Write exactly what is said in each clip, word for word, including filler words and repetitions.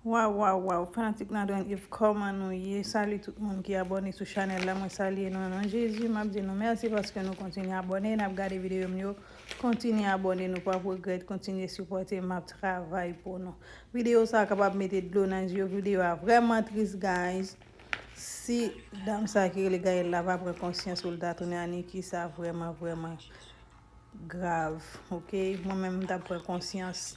Waw, waw, waw, fanatik Nadouin Yves, kòman nou ye? Salut tout moun ki abòne sou chanèl la, mwen salye nou nan non Jezi. M ap di nou mèsi paske nou kontinye abòne, n ap gade videyo m yo, kontinye abòne, nou p ap regrèt, kontinye sipòte, m ap travay pou nou. Videyo sa a kapab mete dlo nan je w, videyo a vrèman tris, guys. Si dam sa ki rele Gaëlle la pa pran konsyans pou l ta tounen a Nicky, sa vrèman, vrèman grav, ok? Mwen menm, m t ap pran konsyans.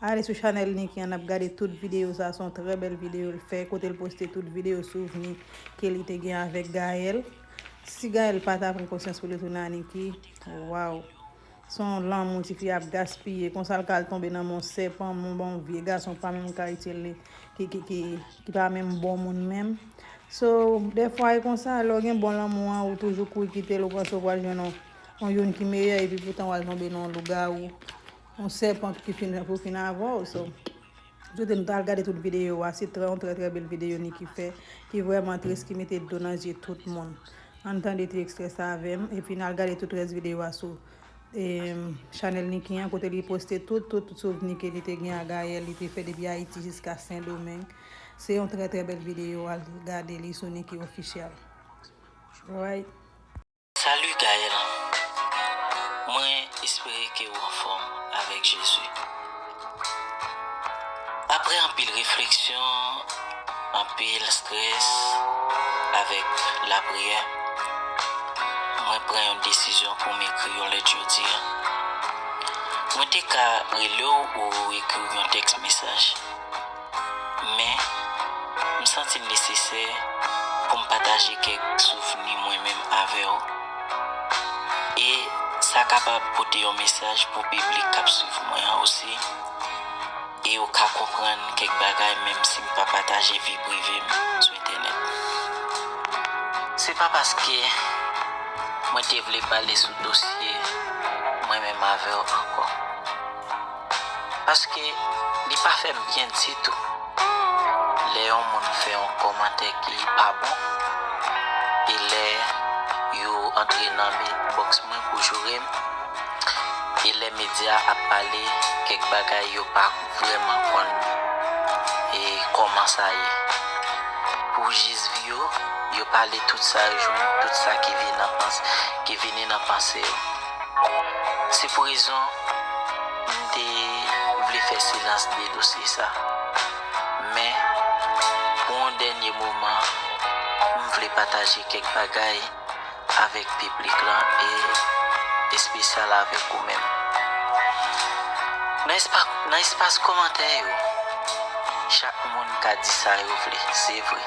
Ale sou chanèl Nicky an, n ap gade tout videyo sa, se yon trè bèl videyo l fè, kote l poste tout videyo souvni ke li te gen avèk Gaëlle. Si Gaëlle pa ta pran konsyans pou li tounen a Nicky, waw. Se yon lanmou tifi ap gaspiye, konsa l ka al tonbe nan men yon sèpan, men yon bon vye gason k pa menm ka itil li, ki, ki, ki, ki pa menm bon moun menm. So, dèfwa e konsa, lè w gen bon lanmou an, ou toujou kouri kite l, ou panse w pral jwenn yon, yon youn ki meyè, epi poutan w al tonbe nan yon lougawou, yon sèpan ki fin, pou fin avè w. So, m swete nou ta al gade tout videyo a, se trè, yon trè, trè bèl videyo Nicky fè, ki vrèman tris, ki mete dlo nan je tout moun. Ann tande ti ekstrè sa avè m, epi n al gade tout rès videyo a sou em, chanèl Nicky an, kote li poste tout, tout, tout souvni ke li te gen a Gaëlle, li te fè depi Ayiti jiska Sendomeng. Se yon trè, trè bèl videyo, al gade li sou Nicky Official. Alright. Salut Gaëlle. Mwen espere ke ou anfòm avèk Jezi. Apre anpil refleksyon, anpil strès, avèk lapriyè, mwen pran yon desizyon pou m ekri yon lèt jodi a. Mwen te ka rele w ou ekri w yon tèks mesaj. Men, m santi l nesesè pou m pataje kèk souvni mwen menm avè w. E sa kapab pote yon mesaj pou piblik k ap swiv mwen an osi. E yo ka konprann kèk bagay menm si m pa pataje vi prive m sou entènèt. Se pa paske mwen te vle pale sou dosye mwen menm avè w ankò. Paske li pa fè m byen ditou lè yon moun fè yon kòmantè ki pa bon, e lè yo antre nan mi-, bòks mwen pou joure m, e lè medya ap pale kèk bagay yo pa vrèman konn e kòman sa ye. Pou jis vi yo, yo pale tout sa yo jwenn, tout sa ki vin nan pans-, ki vini nan panse yo. Se pou rezon m te vle fè silans de dosye sa. Men, pou yon dènye moman, m vle pataje kèk bagay avèk piblik lan e espesyal avèk ou menm. Nan espa-, nan espas kòmantè yo, chak moun ka di sa yo vle, se vre.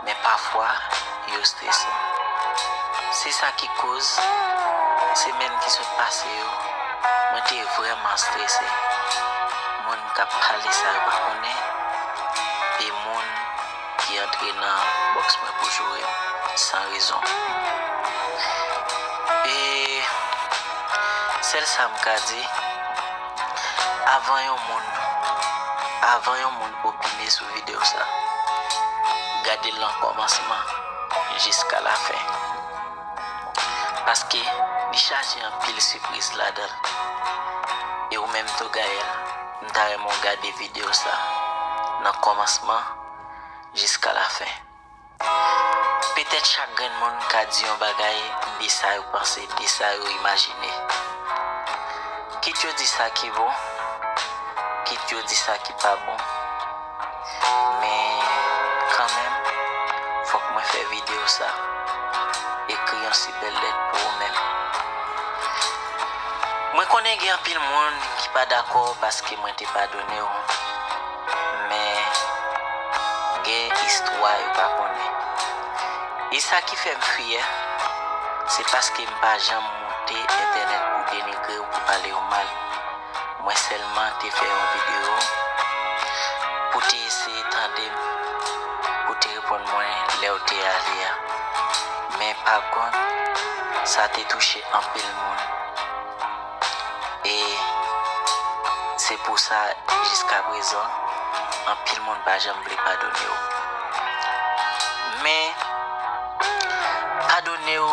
Men pafwa, yo strese. Se sa ki koz, semèn ki sot pase yo, mwen te vrèman strese. Moun k ap pale sa yo pa konnen, e moun ki antre nan bòks mwen pou joure m san rezon. E sèl sa m ka di, avan yon moun, avan yon moun opine sou videyo sa, gade l nan kòmansman jiska lafen. Paske li chaje anpil sipriz ladan l. E ou menm tou, Gaëlle, m ta renmen w gade videyo sa nan kòmansman jiska lafen. Petèt chak grenn moun ka di yon bagay de sa yo panse, de sa yo imajine. Kit yo di sa ki bon, kit yo di sa ki pa bon. Men, kanmenm, fòk mwen fè videyo sa. Ekri yon si bèl lèt pou ou menm. Mwen konnen gen anpil moun ki pa dakò paske mwen te padone w. Men, gen istwa yo pa konnen. E sa ki fè m fyè, se paske m pa janm moute entènèt pou denigre w, pou pale w mal. Mwen sèlman te fè yon videyo pou te eseye tande m, pou te reponn mwen lè w te ale a. Men pa kont, sa te touche anpil moun. E se pou sa, jiska prezan, anpil moun pa janm vle padone w. Men, padone w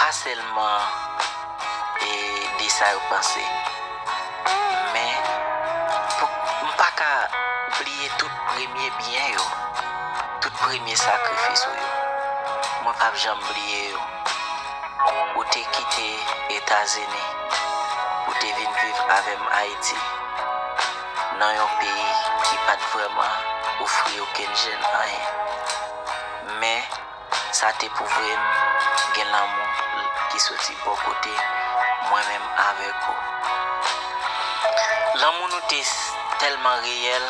pa sèlman e de sa yo panse. Men, pou, m pa ka bliye tout Premye byen yo, tout premye sakrifis ou yo, mwen p ap janm bliye yo. Ou te kite Etazini, ou te vin viv avè m Ayiti, nan yon peyi ki pa t vrèman ofri okenn jèn anyen. Men, sa te pwouve m gen lanmou ki soti bò kote mwen menm avèk ou. Lanmou nou te s- tèlman reyèl,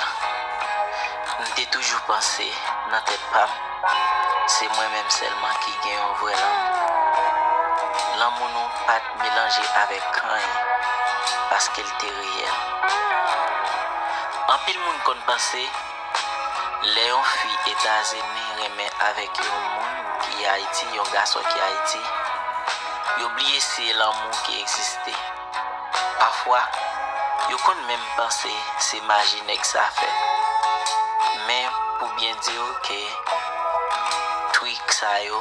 m te toujou panse nan tèt pa m, se mwen menm sèlman ki gen yon vrè lanmou. Lanmou nou pa t melanje avèk anyen, paske l te reyèl. Anpil moun konn panse, lè yon fi Etazini renmen avèk yon moun ki Ayiti, yon gason ki Ayiti, yo bliye se lanmou ki egziste. Pafwa, yo konn menm panse se maji nèg sa fè. Men, pou byen di w ke trik sa yo,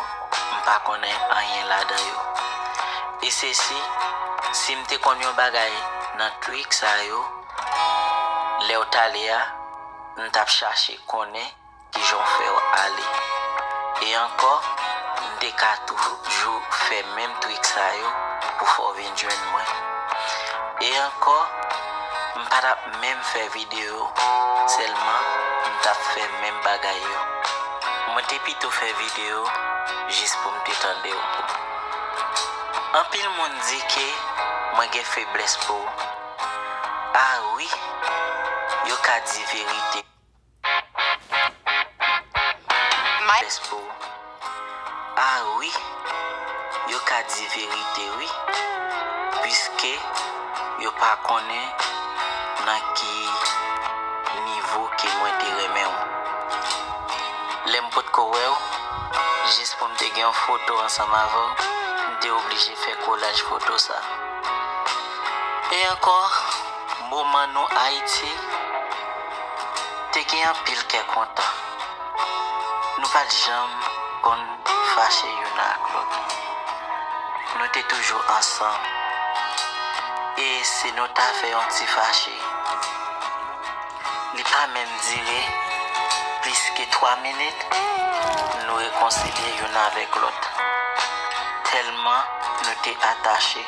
m pa konnen anyen ladan yo. E se si, si m te konn yon bagay nan trik sa yo, lè w t ale a, m t ap chache konnen kijan w fè w ale. E ankò, m te ka toujou fè menm trik sa yo pou fè w vin jwenn mwen. E ankò, m pa t ap menm fè videyo, sèlman m t ap fè menm bagay yo. Mwen te pito fè videyo jis pou m te tande w. Anpil moun di ke mwen gen feblès pou ou. A wi, yo ka di verite. May- Feblès pou ou. A wi, yo ka di verite wi, piske yo pa konnen nan ki nivo ke mwen te renmen w. Lè m potko wè w, jis pou m te gen yon foto ansanm avè w, m te oblije fè kolaj foto sa. E ankò, moman nou Ayiti, te gen anpil kè kontan. Nou pa t janm konn fache youn ak lòt. Nou te toujou ansanm. E si nou ta fè yon ti fache, li pa menm dire plis ke twa minit, nou rekonsilye youn avèk lòt. Tèlman nou te atache.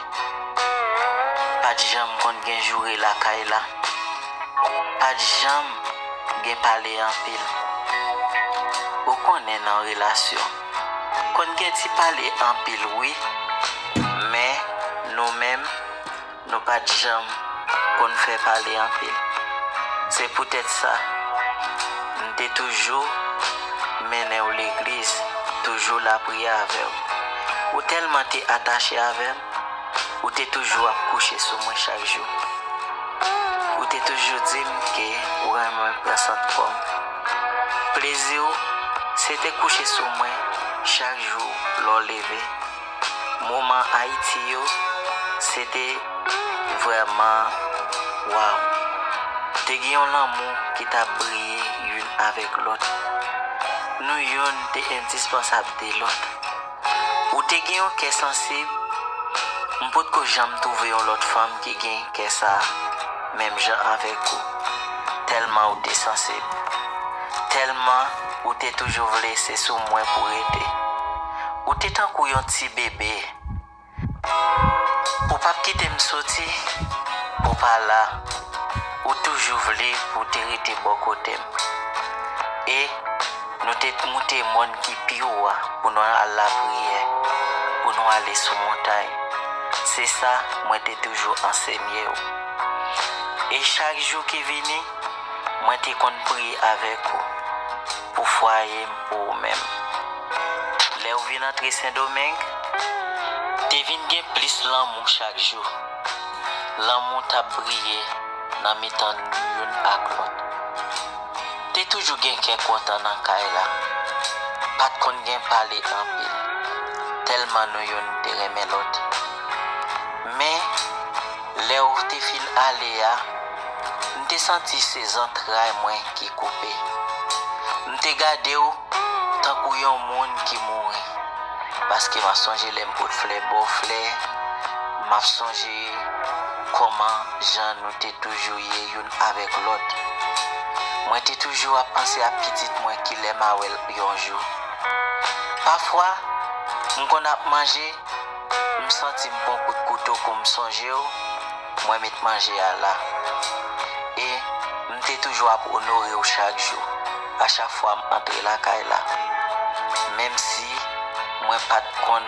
Pa t janm konn gen joure lakay la. Pa t janm gen pale anpil. Ou konnen nan relasyon, konn gen ti pale anpil wi, men nou menm, nou pa t janm konn fè pale anpil. Se poutèt sa, m te toujou mennen w legliz, toujou lapriyè avè w. Ou tèlman te atache avè m, ou te toujou ap kouche sou mwen chak jou. Ou te toujou di m ke ou renmen pran sant kò m. Plezi w, se te kouche sou mwen chak jou lè w leve. Moman Ayiti yo, se te vrèman waw. Te gen yon lanmou ki t ap briye youn avèk lòt. Nou youn te endispansab de lòt. Ou te gen yon kè sansib, m potko janm twouve yon lòt fanm ki gen kè sa, menm jan avèk ou. Tèlman ou te sansib. Tèlman ou te toujou vle se sou mwen pou rete. Ou te tankou yon ti bebe. Ou p ap kite m soti, ou pa la. Ou toujou vle pou w te rete bò kote m. E nou te moute mòn ki pi wo a pou nou al lapriyè, pou nou ale sou montay. Se sa mwen te toujou ansenye w. E chak jou ki vini, mwen te konn priye avèk ou, pou fwaye m, pou ou menm. Lè w vin antre Sendomeng, te vin gen plis lanmou chak jou. Lanmou t ap briye nan mitan nou youn ak lòt. Te toujou gen kè kontan nan kay la. Pa t konn gen pale anpil, tèlman nou youn te renmen lòt. Men, lè w te fin ale a, m te santi se zantray mwen ki koupe. M te gade w tankou yon moun ki mouri. Paske m ap sonje lè m pot flè ba w flè, m ap sonje kòman jan nou te toujou ye youn avèk lòt. Mwen te toujou ap panse a pitit mwen ki lè m a wè l yon jou. Pafwa, m konn ap manje, m santi m pran kout kouto kou m sonje w, mwen met manje a la. E m te toujou ap onore w chak jou, a chak fwa m antre lakay la. Menm si mwen pa t konn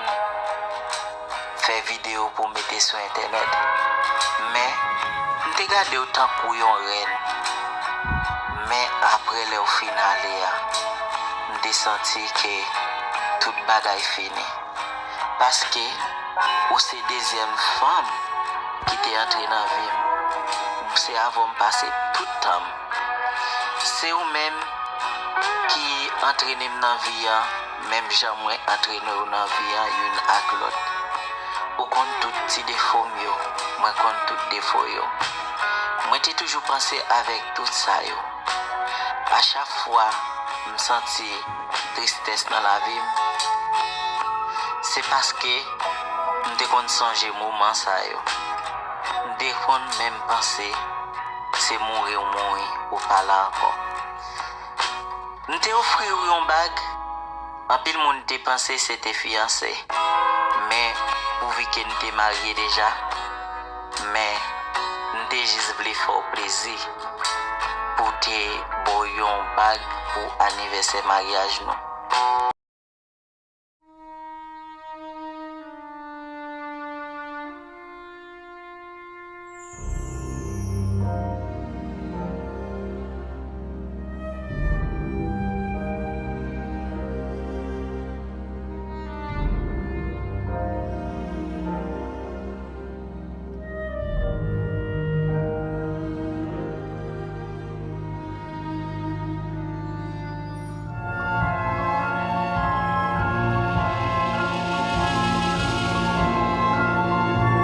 fè videyo pou mete sou entènèt. Men, m te gade w tankou yon rèn. Men apre lè w fin ale a, m te santi ke tout bagay fini. Paske ou se dezyèm fanm ki te antre nan vi m. Se avè w m pase tout tan m. Se ou menm ki antrene m nan vi an, menm jan mwen antrene w nan vi an youn ak lòt. Ou konn tout ti defo m yo, mwen konn tout defo yo. Mwen te toujou panse avèk tout sa yo. A chak fwa m santi tristès nan lavi m, se paske m te konn sonje moman sa yo. M te konn menm panse se mouri w mouri, ou pa la ankò. M te ofri w yon bag, anpil moun te panse se te fiyanse. Men, pouvi ke n te marye deja, men m te jis vle fè w plezi pou te ba w yon bag pou anivèsè maryaj nou.